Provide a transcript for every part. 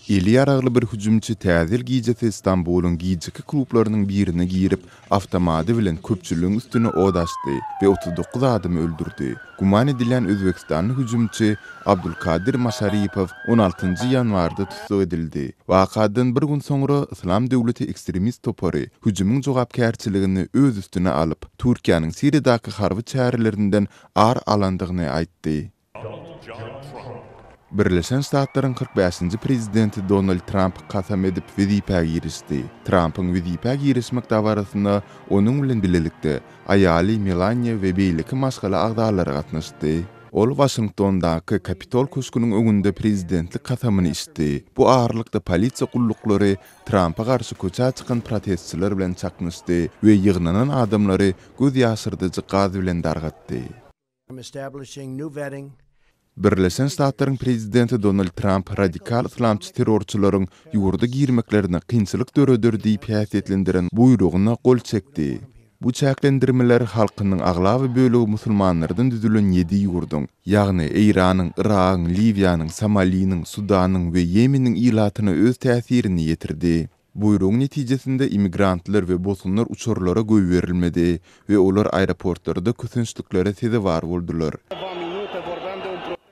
Eli ýaragly bir hüjümçi Täze ýyl gijesi Stambulyň gijeki klublarynyň birine girip, awtomady bilen köpçüligiň üstüne ot açdy we 39 adamy öldürdi. Güman edilýän özbegistanly hüjümçi Abdulkadir Maşaripow on altynjy ýanwarda tussag edildi. Wakadan bir gün soňra Yslam döwleti ekstremist topary hüjümiň jogapkärçiligini öz üstüne alyp, Türkiýäniň Siriýadaky harby çärelerinden ar alandygyny aýtdy. Birleşen Ştatlaryň 45-nji prezidenti Donald Tramp kasam edip wezipä girişdi. Trampyň wezipä girişmek dabarasyna onuň bilen bilelikde aýaly Melaniýa we beýleki maşgala agzalary gatnaşdy. Ol Waşingtondaky Kapitol köşgüniň öňünde prezidentlik kasamyny içdi. Bu aralykda polisiýa gulluklary Trampa garşy köçä çykan protestçiler bilen çaknyşdy we ýygnanan adamlary göz ýaşyrdyjy gaz bilen dargatdy. Birleşen Ştatlaryň prezidenti Donald Tramp radikal yslamçy terrorçylaryň ýurda girmeklerine kynçylyk döreder diýip häsiýetlendiren buýrugyna gol çekdi. Bu çäklendirmeler halkynyň aglaba bölegi musulmanlardan düzülen ýedi ýurduň, ýagny Eýranyň, Yragyň, Liwiýanyň, Somaliniň, Sudanyň we Ýemeniň ilatyna öz täsirini ýetirdi. Buýrugyň netijesinde immigrantlar we bosgunlar uçarlara goýberilmedi we olar aeroportlarda kösençliklere sezewar boldular.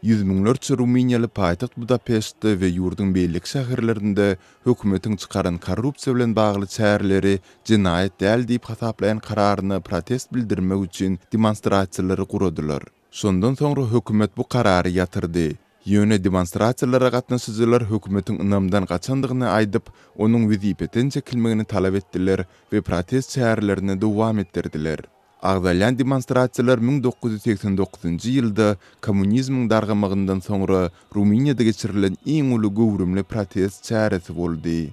Ýüz müňlerçe rumyniýaly paýtagt Budapeştde we ýurduň beýleki şäherlerinde hökümetiň çykaran korrupsiýa bilen bagly çäreleri jenaýat däl diýip hasaplaýan kararyna protest bildirmek üçin demonstrasiýalary guradylar. Şondan soňra hökümet bu karary ýatyrdy. Ýöne demonstrasiýalara gatnaşyjylar hökümetiň ynamdan gaçandygyny aýdyp, onuň wezipeden çekilmegini talap etdiler we protest çärelerini dowam etdirdiler. Agzalýan demonstrasiýalar 1989-njy ýylda kommunizmiň dargamagyndan soňra Rumyniýada geçirilen iň uly göwrümli protest çäresi boldy.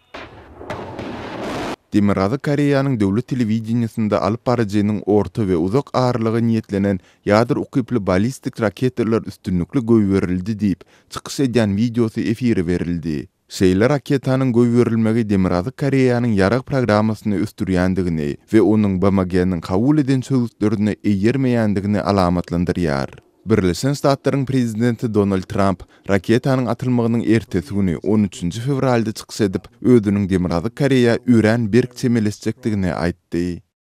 Demirgazyk Koreýanyň döwlet telewideniýesinde alyp baryjynyň orta we uzak aralyga niýetlenen ýadro ukyply ballistik raketalar üstünlikli goýberildi diýip, çykyş edýän wideosy efire berildi. Şeýle raketanyň goýberilmegi Demirgazyk Koreýanyň ýarag programmasyny ösdürýändigini we onuň BMG-niň kabul eden çözgütlerine eýermeýändigini alamatlandyrýar. Birleşen Ştatlaryň prezidenti Donald Tramp raketanyň atylmagynyň ertesi güni, on üçünji fewralda çykyş edip, özüniň Demirgazyk Koreýa örän berk çemeleşjekdigini aýtdy.